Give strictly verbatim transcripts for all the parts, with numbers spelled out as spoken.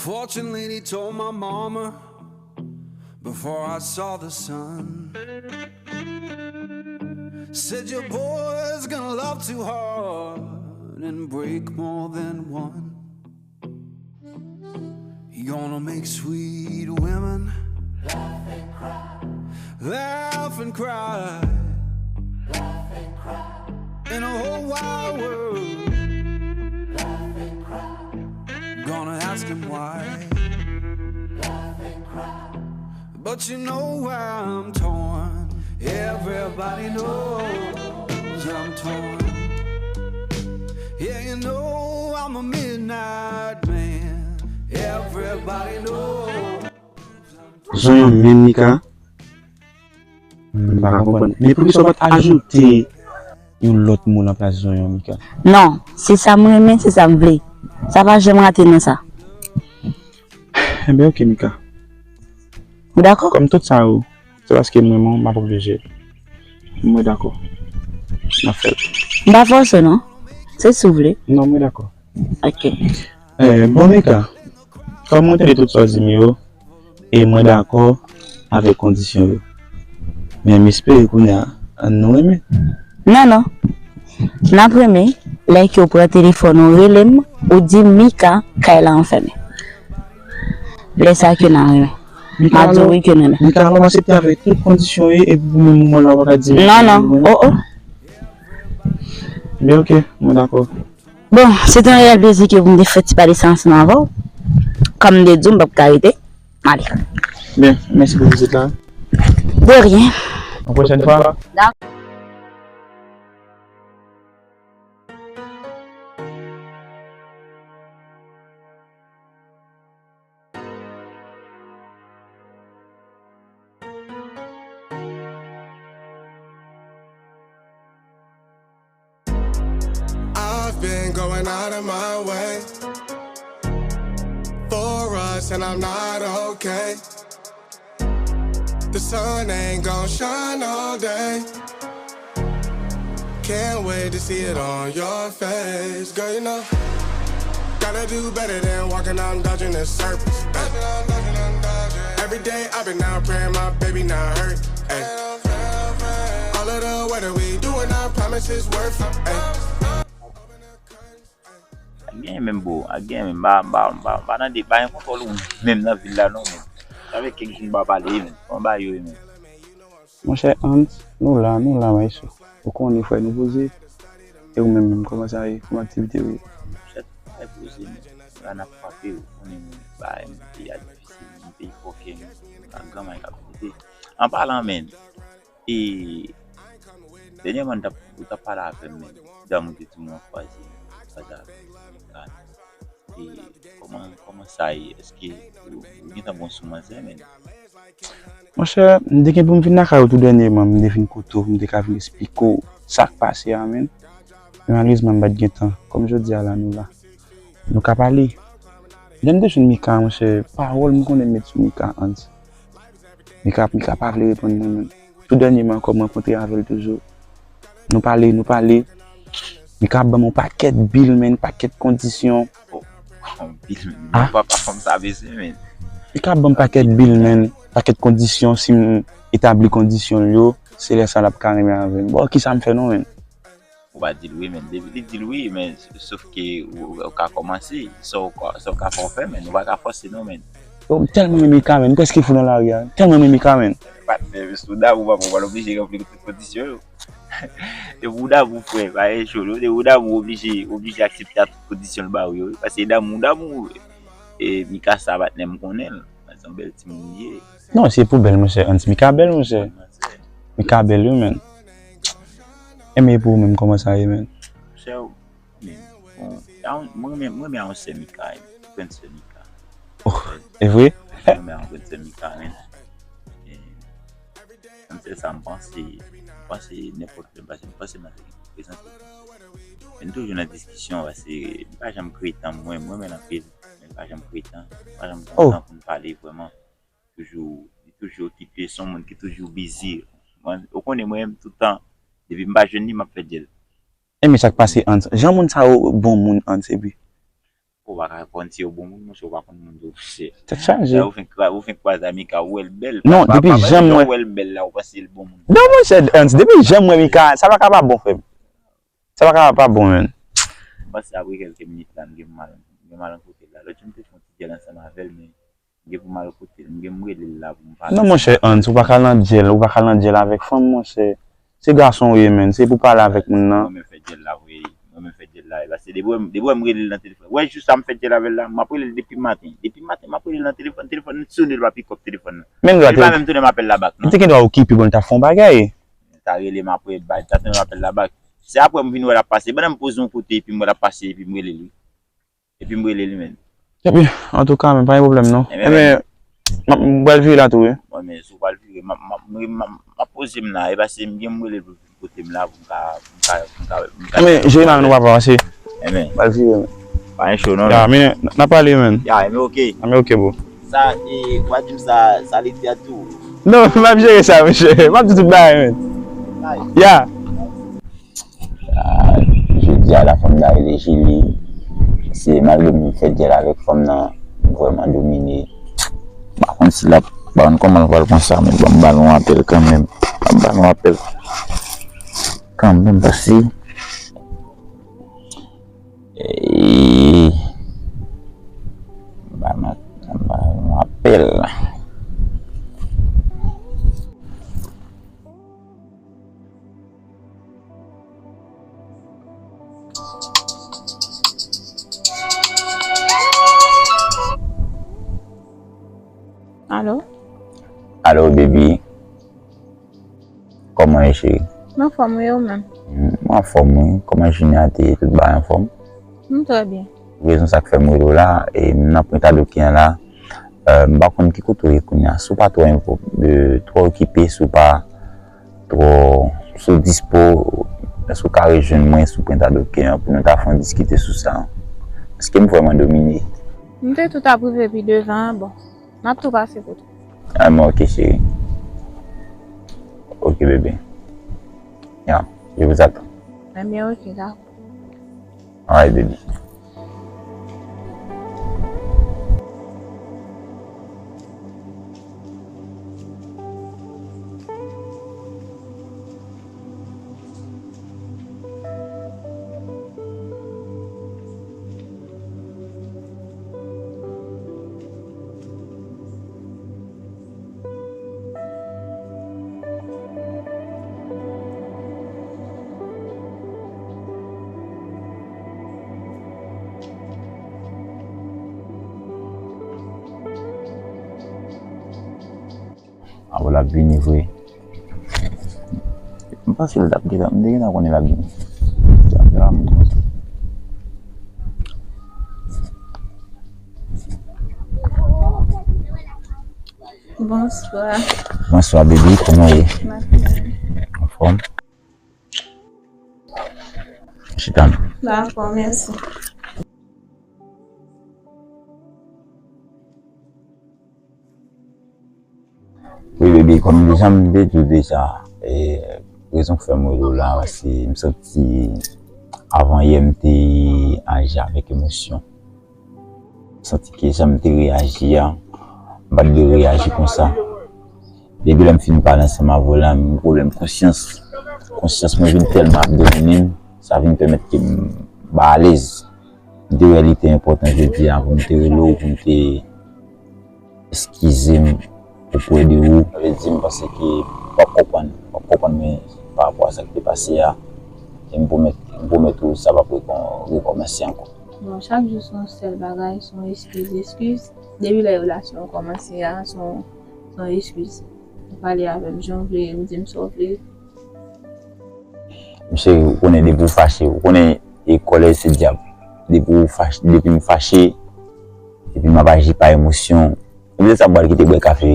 Fortune lady told my mama before I saw the sun. Said your boy's gonna love too hard and break more than one. He gonna make sweet women laugh and cry. In a whole wide world. Gonna ask him why. But you know I'm torn. Everybody knows I'm torn. Yeah, you know I'm a midnight man. Everybody knows. Zonyon menm Mika. M pa konprann. Men poukisa w pa t ajoute yon lòt mo nan plas zonyon, Mika? Non, se sa m renmen, se sa m vle. Sa pa janm rate nan sa. Enben, oke, Mika. Ou dakò? Kòm tout sa yo, se paske m renmen w, m ap oblije. Mwen dakò. M ap fè l. M pa fòse w non. Se si w vle. Non, mwen dakò. Ok. Eh, bon, Mika, kòm mwen tande tout sa w di m yo, e mwen dakò avèk kondisyon yo. Men m espere kounye a, ann nou renmen. Non, non. N ap renmen, lè ke w pran telefòn ou rele m, ou di m Mika, kay la anfèmen. Lè sa ke n a renmen. M a di w wi ke n renmen. Mika, alò m aksepte avèk tout kondisyon yo, epi pou menm moman la, w pa ka di m. Non, non. Oh, oh. Byen, oke, mwen dakò. Bon, se te yon reyèl plezi ke pou m te fè ti pale sa ansanm avè w. Kòm m te di w, m p ap ka rete. M ale. Byen, mèsi pou vizit la. De rien. Yon pwochèn fwa. I've been going out of my way for us, and I'm not okay. The sun ain't gon' shine all day. Can't wait to see it on your face. Girl, you know, gotta do better than walking, I'm dodging in circles. Ay. Every day I've been out praying my baby not hurt. Ay. All of the weather we doing, I promise it's worth it. Ay. Ak gen menm bro, ak gen menm, m pa, m pa, m pa, m pa nan de, pa gen kontwòl ou menm nan vil la non menm. Sa fè kèk jou m pa pale menm, kòman bagay yo ye menm? Monchè Hans, nou la, nou la maestro. Ou konnen frè nou poze. E ou menm menm, kòman sa ye? Kòman aktivite yo ye? Monchè, tout bagay poze menm. La n ap frape, ou konnen menm, bagay menm, peyi a difisil, menm peyi fòkè menm, pa gen anyen k ap poze. An palan menm, E dènyèman, ou t ap pale avè m, men ti dam ou te di mwen w kwaze, kwaze avè m. E kòman, kòman sa ye? Èske ou, ou gentan bon sou manzè, men? Monchè, m te gen pou m vin lakay ou tou dènyèman, m te vin kote w, m te ka vin esplike w sa k pase a, men. Men malerezman, m pa t gen tan. Kòm jodi a la, nou la. Nou ka pale. Lè m te jwenn Mika, monchè, pawòl m konnen m met sou Mika, Hans. Mika, Mika pa vle reponn mwen menm. Tou dènyèman ankò m rankontre avè l toujou. Nou pale, nou pale. Mika ap ban m yon pakèt bil, men, pakèt kondisyon. Yon bil, men. Ah. Papa fanm sa bezwen, men. Mika ap ban m pakèt bil, men, pakèt kondisyon, si m etabli kondisyon l yo, se lè sa l ap ka renmen avè m. Bon, kisa m fè non, men? Ou pa di l wi, men depi li di l wi, men sof ke ou, ou ka kòmanse, sa w ka, sa w ka fè w fè, men ou pa ka fòse non, men. Yo, m tèlman renmen Mika, men, m prèske fou nan lari a, tèlman renmen Mika, men. Patnè, men si w damou, papa, ou pa oblije ranpli tout kondisyon yo. Depi w damou, frè, pa gen cho non, depi w damou, ou oblije, ou oblije aksepte a tout kondisyon l ba ou yo, paske damou, damou, e Mika sa, patnè, m konnen l, se yon bèl timoun li ye. Non, se pou bèl, monchè, Hans, Mika bèl, monchè. Mika bèl wi, men. Enben e pou ou menm, kòman sa ye, men? Chè, men, bon, mwen renmen, mwen renmen a yon sè Mika, yon grenn sè Mika. Oh, e vre? Mwen renmen a yon grenn sè Mika, men. E, menm sè sa, m panse, m panse nenpòt lè, m panse, m panse m ap prezante. Men nou toujou nan diskisyon, paske m pa janm kreye tan mwen, mwen renmen l anpil, men m pa janm kreye tan, m pa janm pran tan pou n pale vrèman. Toujou, li toujou okipe, se yon moun ki toujou bizi. Mwen, ou konnen mwen menm tout tan, depi m pa jwenn li, m ap fè djèl. Enben sa k pase, Hans? Jan moun sa yo bon moun, Hans, epi? Ou pa ka konn si yo bon moun, monchè, ou pa konn moun yo, monchè. Tèt chaje. Lè ou fenk kwa-, ou fenk kwaze a Mika, ou wè l bèl. Non, pa, pa, depi pa, pa jan m wè, ou wè l bèl la, ou panse l bon moun. Non, monchè, Ernst, depi jan m wè Mika, sa pa ka pa bon, frè m. Sa pa ka pa bon, menn. M panse apre kèlke minit la, m gen mal, m gen mal yon kote la. Lòt jou m te fè yon ti djèl ansanm avè l, men m gen pou m al kote l. M gen m rele l la pou m pale. Non, monchè, Ernst, ou pa ka al nan djèl, ou pa ka al nan djèl avèk fanm, monchè. Se gason ou ye, menn. Se pou pale avèk moun nan. Mwen menm fè djèl la vre. Mwen menm fè djèl la. E paske depi wè m, depi wè m rele l nan telefòn. Wè, jou sa m fè djèl avè l la, m ap rele l depi maten. Depi maten, m ap rele l nan telefòn. Telefòn sone, l pa pick up telefòn nan. Menn, li pa menm tounen m apèl la bak, non. Li te gen dwa okipe pou l ta fè yon bagay. Li ta rele m apre, ba, li ta tounen m apèl la bak. Se apre m vin wè l ap pase. Pandan m poze yon kote, epi m wè l ap pase, epi m rele li. Epi m rele li, menn. Epi, antouka, men pa gen pwoblèm, non. Enben, men, m pral vire la tou, wi. Bon, men, si w pral vire, m ap, m ap, m ap, m ap poze m la, e paske m gen m rele l pou vin kote m la, pou m ka, pou m ka, pou m ka, pou m ka. Men, jere mal nou papa, se. Enben. M pral vire, men. Pa gen cho, non, ya, men, n ap pale, men. Ya, enben, oke. A, men, oke, bro. Sa, e, w a di m sa, sa li di a tou. Non, m ap jere sa, monchè. M ap di tout bagay, men. Ya. Ah, jodi a la fanm nan rele Julie. Se malgre m fè djèl avèk fanm nan, m vrèman domine. M pa konn si l ap, m pa konn kòman l pral pran sa, men bon, m ba l yon apèl kanmenm. M ba l yon apèl kanmenm, paske, eh, m ba l, m ba l yon apèl. Alo? Alo, baby. Kòman w ye, cheri? M anfòm, wi, ou menm? Mm, m anfòm, wi. Kòman jounen an te ye? Tout bagay anfòm? M trè byen. Rezon sa k fè m rele w la, e m nan Pwent Adoken an la. Euh, m pa konn ki kote w ye kounye a. Si w pa twò envo-, euh, twò okipe, si w pa twò, si w dispo, èske w ka rejwenn mwen sou Pwent Adoken an pou nou ta fè yon diskite sou sa? Èske m vrèman domine? M te tou ap rive pi devan an, bon. N ap tou pase kote. Ah, men oke, cheri. Oke, bebe. Ya, je vous attends. Enben, oke, dakò. Alright, baby. Apre l ap vini vre. M panse l t ap gentan, m te gentan konnen l ap vini. Bonswa. Bonswa, baby. Kòman w ye? M ap byen. Anfòm? Chita. Dakò, mèsi. Wi, baby, kòm jan m te di w deja, e, rezon k fè m rele w la, se m santi avan yè m te aji avèk emosyon. M santi ke jan m te reyaji a, m pa t dwe reyaji konsa. Depi lè m fin pale ansanm avè w la, m gen pwoblèm konsyans. Konsyans mwen vin tèlman ap domine m, sa vin pèmèt ke m pa alèz. M te wè li te enpòtan jodi a pou m te rele w, pou m te eskize m oprè de ou. Sa vle di m panse ke w ap konprann, w ap konprann mwen pa rapò a sa k te pase a. E m pwomèt, m pwomèt ou sa p ap rekò-, rekòmanse ankò. Bon, chak jou se yon sèl bagay, se yon eskiz, eskiz. Depi lè relasyon an kòmanse a, se yon, se yon eskiz. Ou pale avè m jan w vle, ou di m sa w vle. Mesye, ou konnen depi w fache, ou konnen e kòlè se dyab. Depi w fache, depi m fache, epi m ap aji pa emosyon, se sa m pral kite bwè kafe.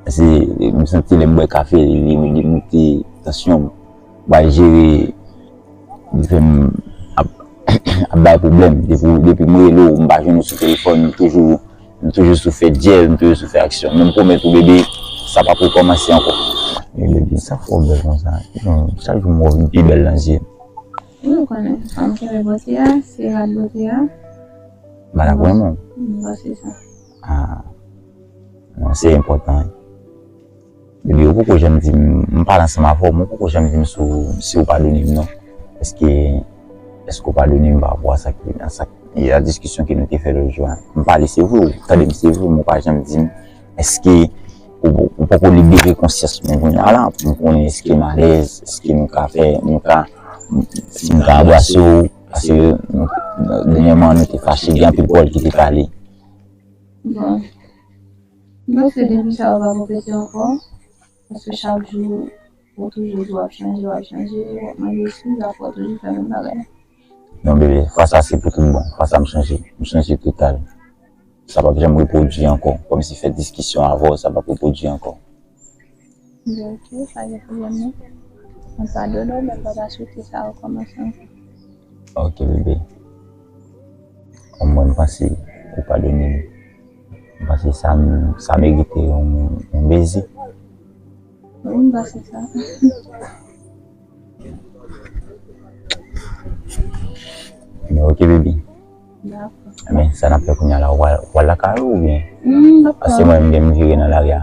Paske m santi lè m bwè kafe, li, li moute tansyon m. M pral jere, li fè m ap, ap bay pwoblèm. Depi, depi m rele w, m pa jwenn ou sou telefòn, m toujou, m toujou sou fè djèl, m toujou sou fè aksyon. Men m pwomèt ou, bebe, sa p ap rekòmanse ankò. Men bebe, sa fè w bèl konsa? Chak jou m wè w vin pi bèl nan zye m. Wi, ou konnen, fanm kenbe bote a, se rad bote a. Bagay pou renmen w. M panse sa. Ah. Non, se enpòtan. Epi ou poko janm di m, m pale ansanm avè w, men ou poko janm di m si w, si w padone m non. Èske, èske w padone m pa rapò a sa ki, a sa, a diskisyon ke nou te fè lòt jou a? M pale, se vre, ou tande m, se vre, men ou pa janm di m, èske ou, ou poko libere konsyans mwen kounye a la, pou m konnen èske m alèz, èske nou ka fè, nou ka, si m ka anbrase w, paske nou, dènyèman nou te fache, gen anpil pawòl ki te pale. Bon. M panse depi sa yo pa konpete ankò, paske chak jou, ou toujou di w ap chanje, w ap chanje, w ap mande eskiz, apre w toujou fè menm bagay. Non, bebe, fwa sa se pou tout bon. Fwa sa m chanje. M chanje total. Sa p ap janm repwodui ankò. Kòmsi fè diskisyon avè w, sa p ap repwodui ankò. Bon, ok, pa gen pwoblèm non. Mwen padone w, men m pa ta swete sa rekòmanse ankò. Ok, bebe. Omwen, m panse ou padone m. M panse sa, sa merite yon, yon beze. Wi, m panse sa. Men ok, baby. Dakò. Men sa n ap fè kounye a la, w al, w al lakay ou oubyen? Hmm, dakò. Paske mwen, m gen m vire nan lari a.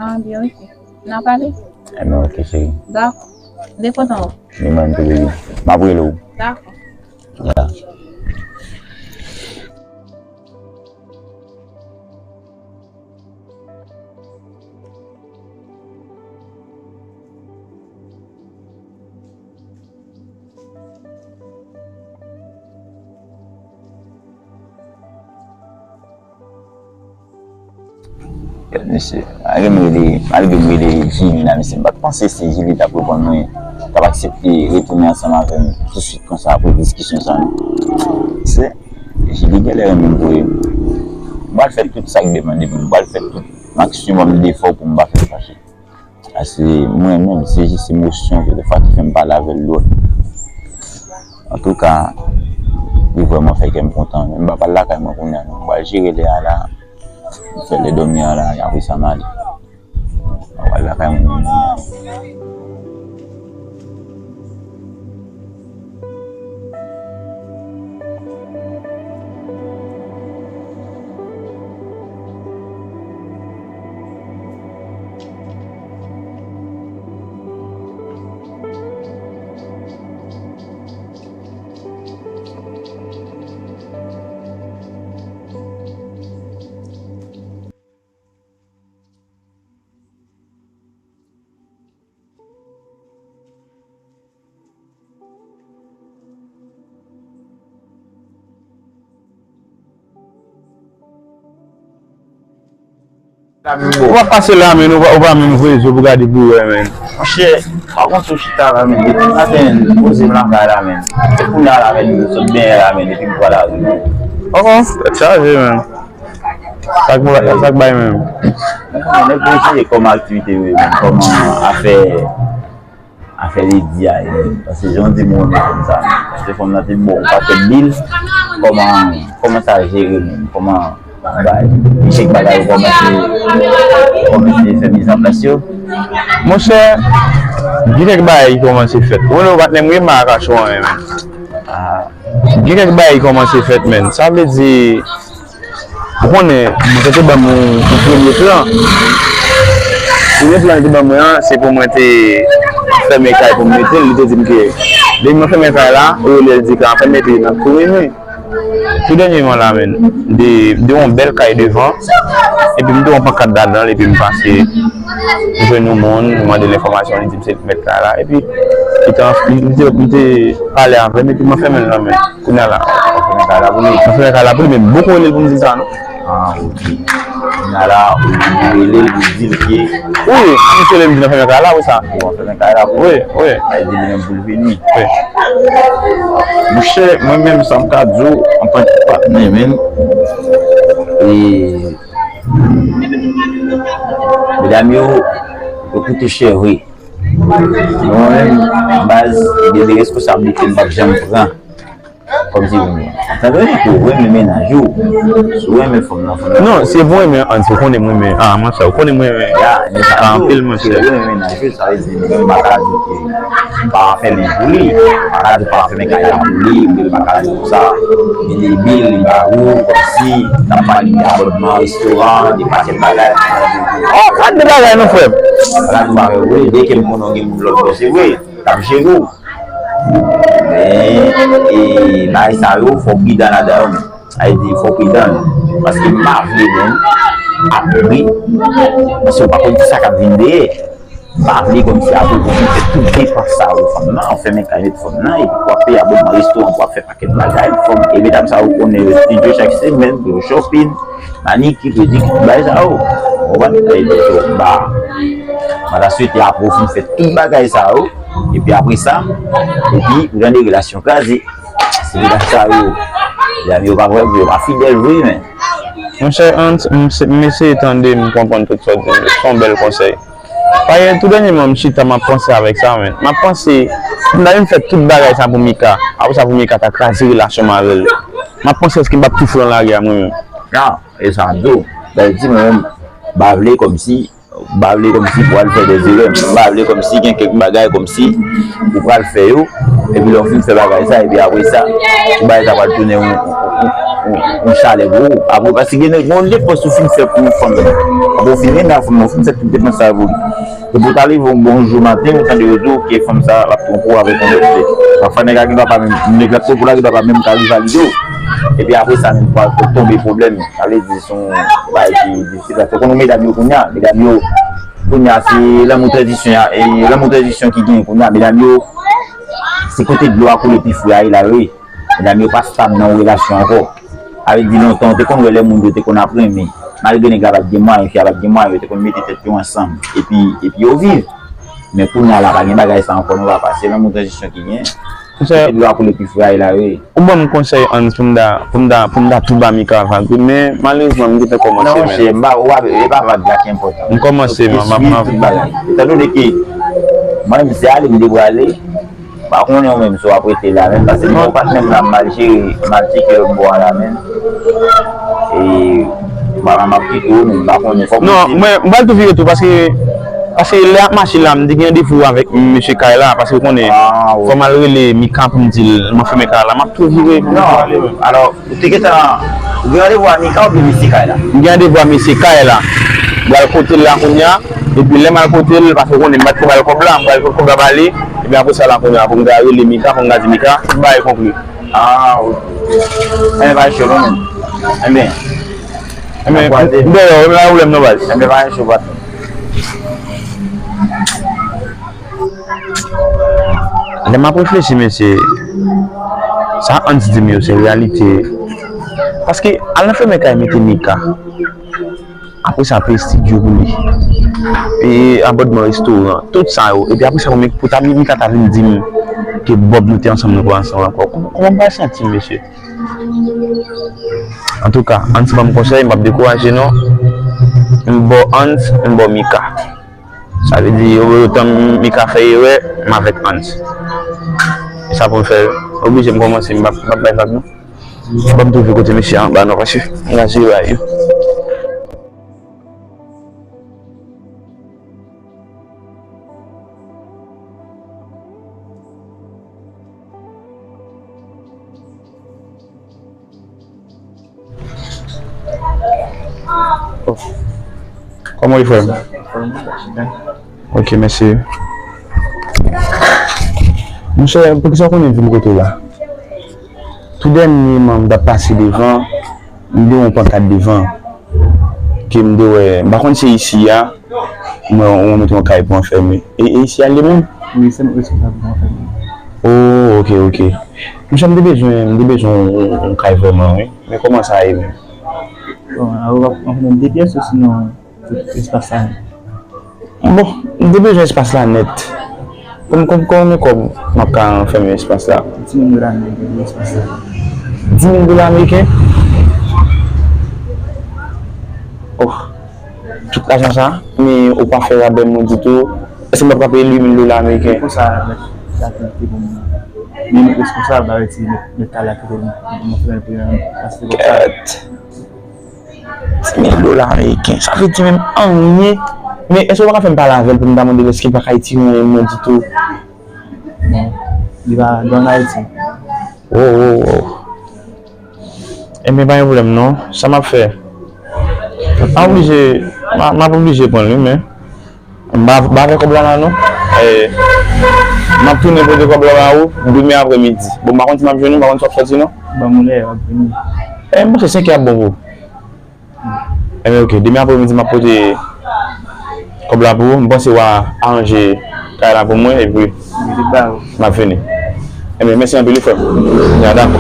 Ah, byen, ok. N a pale? Ebyen, ok, cheri. Dakò. Dekontan w. Ni mwen tou, baby. M ap rele w. Dakò. Ya. Gad mesye, malgre m rele, malgre m rele Jimmy la, mesye, m pa t panse se Jimmy t ap reponn mwen, t ap aksepte retounen ansanm avè m tousuit konsa apre diskisyon sa, non. Se, Jimmy genlè renmen m vre. M pral fè tout sa k demande m, m pral fè tout maksimòm defò pou m pa fè l fache. Paske mwen menm, se jis emosyon ke defwa ki fè m pale avè l lòt. Antouka, li vrèman fè kè m kontan. Men m pa pral lakay mwen kounye a non. M pral jere lè a la. M fè lè dòmi a la, e apre sa m ale. M pa pral lakay mwen kounye a. Ou pa pase la, men, ou pa, ou pa menm voye zye pou gade pou wè, men. Monchè, pa konn si w chita la, men. Depi maten, poze m lakay la, men. Se kounye a la, men, m sot benyen la, men, epi m pral lari. Oh, oh, tèt chaje, men. Sa k, sa k bay menm? Mwen konnen nèg yo jere kòman aktivite yo ye menm, kòman afè, afè ledi a ye menm. Paske jan w di m renmen fanm sa menm. Paske fanm nan te ba w yon pakèt bil, kòman, kòman sa jere menm? Kòman bay? Gen kèk bagay yo kòmanse, kòmanse fè mizanplas yo? Monchè, gen kèk bagay ki kòmanse fèt. Ou konnen ou patnè m wi, m pa ka kache w anyen menm. Ah. Gen kèk bagay ki kòmanse fèt menm. Sa vle di, ou konnen, mwen te ban m yon, yon premye plan. Premye plan li te ban mwen an, se pou mwen te fèmen kay pou m mete l. Li te di m ke depi mwen fèmen kay la, ou rele l di ke an fèt mete nan kou renmen. Tou dènyèman la menm, m te, m te wè yon bèl kay devan, epi m te wè yon pankat ladan l, epi m pase, m jwenn yon moun, m mande l enfòmasyon, li di m se li k mèt kay la, epi li te, li te, li te pale avè m, epi mwen fèmen l nan men l. Kounye a la, mwen fèmen kay la pou li. Mwen fèmen kay la pou li, men m poko rele l pou m di l sa, non. Ah, ok. Kounye a la, ou rele l, ou di l ke... Wi, m rele l, m di l fèmen kay la, wi, sa. Ou fèmen kay la pou li. Wi, wi. Ay di li menm pou l vini. Wi. Monchè, mwen menm, sa m ka di w, antanke patnè, men, e, medam yo, yo koute chè vre. Mwen menm, baz, gen de responsablite m p ap janm pran. Kòmsi ou menm. Sa vle di ke ou renmen mennaj ou. Si ou renmen fanm nan, fanm nan. Non, se pou renmen Hans, ou konnen mwen renmen. Ah, monchè, ou konnen mwen renmen. Ya, men sa, anpil, monchè. Si ou renmen mennaj ou, sa vle di, m pa ka di ke m pa fè men pou li. M pa ka di m pa fè men kay la pou li, men m pa ka di konsa. Li debil, li ba ou, kòmsi, n ap pale de abònman, restoran, de pakèt bagay. Oh, gad de bagay, non, frè m. Pa ka di m pa fè pou li, dèke m konnen w gen moun lòt bò, se vre, k ap jere w. Men, e, bagay sa yo, fò w pridan ladan yo, men. Sa vle di, fò w pridan, men. Paske m pa vle menm, apre, paske w pa konn kisa k ap vin dèyè. M pa vle kòmsi apre pou fè tout depans sa yo, fanm nan, w fèmen kay met fanm nan, epi w ap peye abònman restoran, w ap fè pakèt bagay, fanm, e medam sa yo konnen yo estidyo chak semèn, pou yo shopping, manikir, pedikir, tout bagay sa yo. Ou konprann? E, donk, m pa, m pa ta swete apre w fin fè tout bagay sa yo, epi apre sa, epi ou nan de relasyon kraze. Se medam sa yo. Medam yo pa vrè, yo pa fidèl vre, men. Monchè Hans, m se- m eseye tande, m konprann tout sa w di m yo. Se yon bèl konsèy. Payè, tou dènyèman, m chita, m ap panse avèk sa, men. M ap panse, m ta vin fè tout bagay sa pou Mika. Apre sa, pou Mika ta kraze relasyon m avè l. M ap panse èske m p ap tou fout nan lari a mwen menm. Non, e sa m di w. Sa vle di, mwen menm, m pa vle kòmsi M pa vle kòmsi pou al fè dèzerè. M pa vle kòmsi gen kèk bagay kòmsi ou pral fè yo. Epi lè w fin fè bagay sa, epi apre sa, tout bagay sa pral tounen yon, yon, yon, yon chalè pou ou. Apre, paske gen, gen yon depans ou fin fè pou yon fanm. Apre, ou fin renmen fanm nan, ou fin fè tout depans sa pou li. Epi ou ta leve yon bon jou maten, ou tande yo di w ke fanm sa, l ap twonpe w avèk yon lòt fi. Pafwa, nèg la gen dwa pa menm, nèg la twonpe w la, gen dwa pa menm ka rivalide w. Epi apre sa, menm pral tonbe pwoblèm. Sa vle di, se yon bagay ki difisil. Paske w konnen medam yo kounye a, medam yo, kounye a, se lanmou tranzisyon a, e lanmou tranzisyon ki genyen kounye a, medam yo, se kote dlo a koule pi fre a ye la yo ye. Medam yo pa stab nan yon relasyon ankò. Sa vle di, lontan, ou te konn wè lè moun yo te konn ap renmen. Malgre nèg la pa t gen mwayen, fi a pa t gen mwayen, yo te konn mete tèt yo ansanm. Epi, epi yo viv. Men kounye a la, pa gen bagay sa ankò, non, papa. Se lanmou tranzisyon ki genyen. Monchè, epi dlo a koule pi fre a ye la yo ye. Ou ban m konsèy, Hans, pou m ta, pou m ta, pou m ta tou ba Mika vag, wi, men malerezman, m gentan kòmanse, non, men. Monchè, m pa, w ap, e pa vag la ki enpòtan. M kòmanse, man, m ap, m ap. Tout bagay. Etan done ke mwen menm, se ale m te prale, m pa konnen ou menm si w ap rete la, menm, paske mwen, ou pa t menm la, m mal jere, m al tcheke lòt bò a la, menm. E, m pa, m ap kite w, men m pa konnen, fòk ou di m. Non, mwen, m pral tou vire tou, paske Paske lè ap mache la, m te gen randevou avèk mesye kay la, paske w konnen, fò m al rele Mika pou m di l, m ap fèmen kay la, m ap tou vire pou m ale. Non, alò, ou te gentan, ou gen randevou a Mika oubyen mesye kay la? M gen randevou a mesye kay la. M pral kote l la kounye a, epi lè m al kote l, paske w konnen, m pa t ko ba l kòb la, m pral pot kòb la ba li, epi apre sa la kounye a, pou m ka rele Mika, pou m ka di Mika, tout bagay konkli. Ah, ok. Enben, pa gen cho non, menm. Enben, enben, m dèyè w, m pa gen pwoblèm non, baz. Enben, pa gen cho, patwon. Lè m ap reflechi, mesye, sa Hans di m yo, se reyalite. Paske al nan fèmen kay mete Mika. Apre sa, peye estidyo pou li. Peye abònman restoran. Tout sa yo. Epi apre sa, pou Mika ta vin, Mika ta vin di m ke Bob nou te ansanm, nou pa ansanm ankò. Kòman, kòman m pral santi m, mesye? Antouka, Hans ban m konsèy, m p ap dekouraje non. M bò Hans, m bò Mika. Sa vle di, otan Mika fè erè, m avèk Hans. E sa pou m fè, oblije m kòmanse, m p ap, m p ap bay vag non. Ban m twouve kote mesye a anba non, paske m ka jere bagay yo. Oh. Kòman w ye, frè m? Ok, mèsi. Monchè, poukisa w konnen m vin kote w la? Tou dènyèman, m t ap pase devan, m te wè yon pankat devan ke m te wè, m pa konn si se isi a, m wè yon, yon, yon kay pou anfème. E, e isi a li menm? Wi, se nou k responsab pou anfème. Oh, ok, ok. Monchè, m te bezwen, m te bezwen yon, yon, yon kay vrèman, wi. Men kòman sa ye menm? Bon, alò, w ap anfème de pyès osinon tout espas la menm? Bon, m te bezwen espas la nèt. Kòm, kòm, kòm, kòm m ap ka anfème espas la? Di mil dola ameriken pou espas la. Di mil dola ameriken? Oh, tout lajan sa, men ou pa fè rabè mwen ditou. Èske m p ap ka peye l uit mil dola ameriken? Konsa, mèt, sa te, te bon. Li met responsab, ba ti met, met kay la kite m, m fè pou yon pase konsa. Kèt. Dis mil dola ameriken, sa vle di menm anyen. Men èske w pa ka fè m pale avè l pou m ta mande l èske l pa ka retire yon mwen ditou? Non, li pa, li pa ann Ayiti. Wo, wo, wo. Enben, pa gen pwoblèm non. Sa m ap fè? M ap oblije, m a- m ap oblije pran l wi, men m pa, m pa fè kòb la la non. Eh, m ap tounen pote kòb la ba ou demen apremidi. Bon, m pa konn si m ap jwenn ou, m pa konn si w ap sòti non. Ban m yon lè, w ap vini. Eh, m panse senkè ap bon pou ou. Enben, oke, demen apremidi, m ap pote kòb la pou ou. M panse w a aranje kay la pou mwen, epi m ap vini. Enben, mèsi anpil, wi, frè m. Ya, dakò.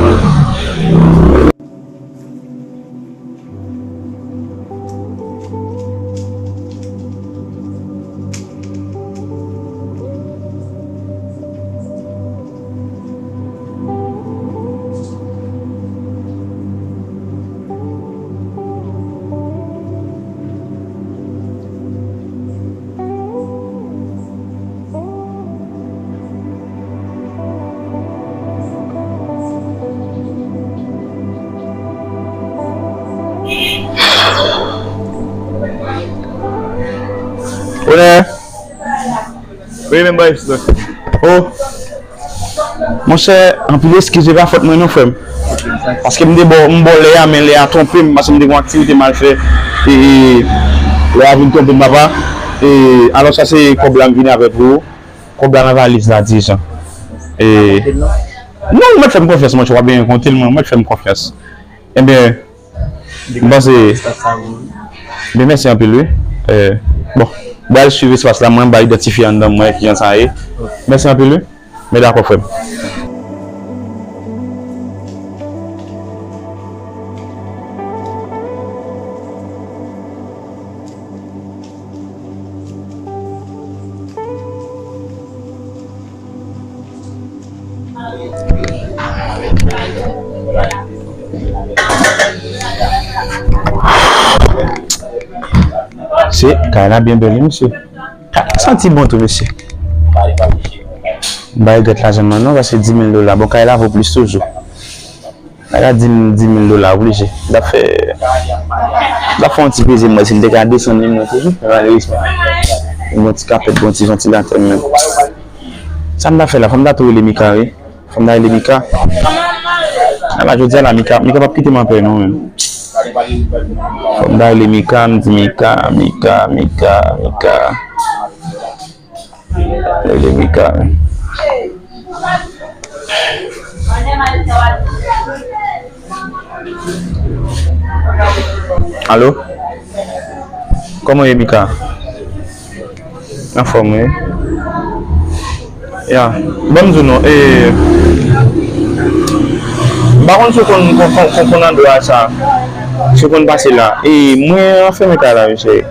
Onè. Wi, men bòy, sou. Oh. Monchè, anpil eskiz, se pa fòt mwen non, frè m. Paske m te ba w, m ba w lè a, men lè a twonpe m, paske m te gen yon aktivite m al fè. E, e, lè a vin twonpe m, papa. E, alò, sa se kòb la m vin avè pou ou. Kòb la nan valiz la, dirijan. E, non, ou mèt fè m konfyans, monchè, w ap byen konte l, mwen, ou mèt fè m konfyans. Enben, m panse, ben, mèsi anpil, wi. Eh, bon, m pral swiv espas la, mwen, m pral idantifye anndan mwen kijan sa ye. Mèsi anpil, wi. Men dakò, frè m. Se, kay la byen bèl, wi, mesye. Kay la santi bon tou, mesye. M pa regrèt lajan m nan non, paske dis mil dola. Bon, kay la vo plis toujou. Nèg la di m dis mil dola oblije. M t ap fè, m t ap fè yon ti peze m wè si m te ka desann li mwen toujou, men malerezman, m gon ti kapèt, gon ti vantilatè m menm. Sa m ta fè la, fò m ta tou rele Mika, wi. Fò m ta rele Mika. A la jodi a la, Mika, Mika p ap kite m anpè non, menm. Fò m ta rele Mika, m di Mika, Mika, Mika, Mika. Rele Mika. Alo? Kòman w ye, Mika? Anfòm, wi. Ya. Ban m di w non, e, m pa konn si w konn, konn, konn, konn andwa sa, si w konn pase la. E, mwen anfèmen kay la, mesye.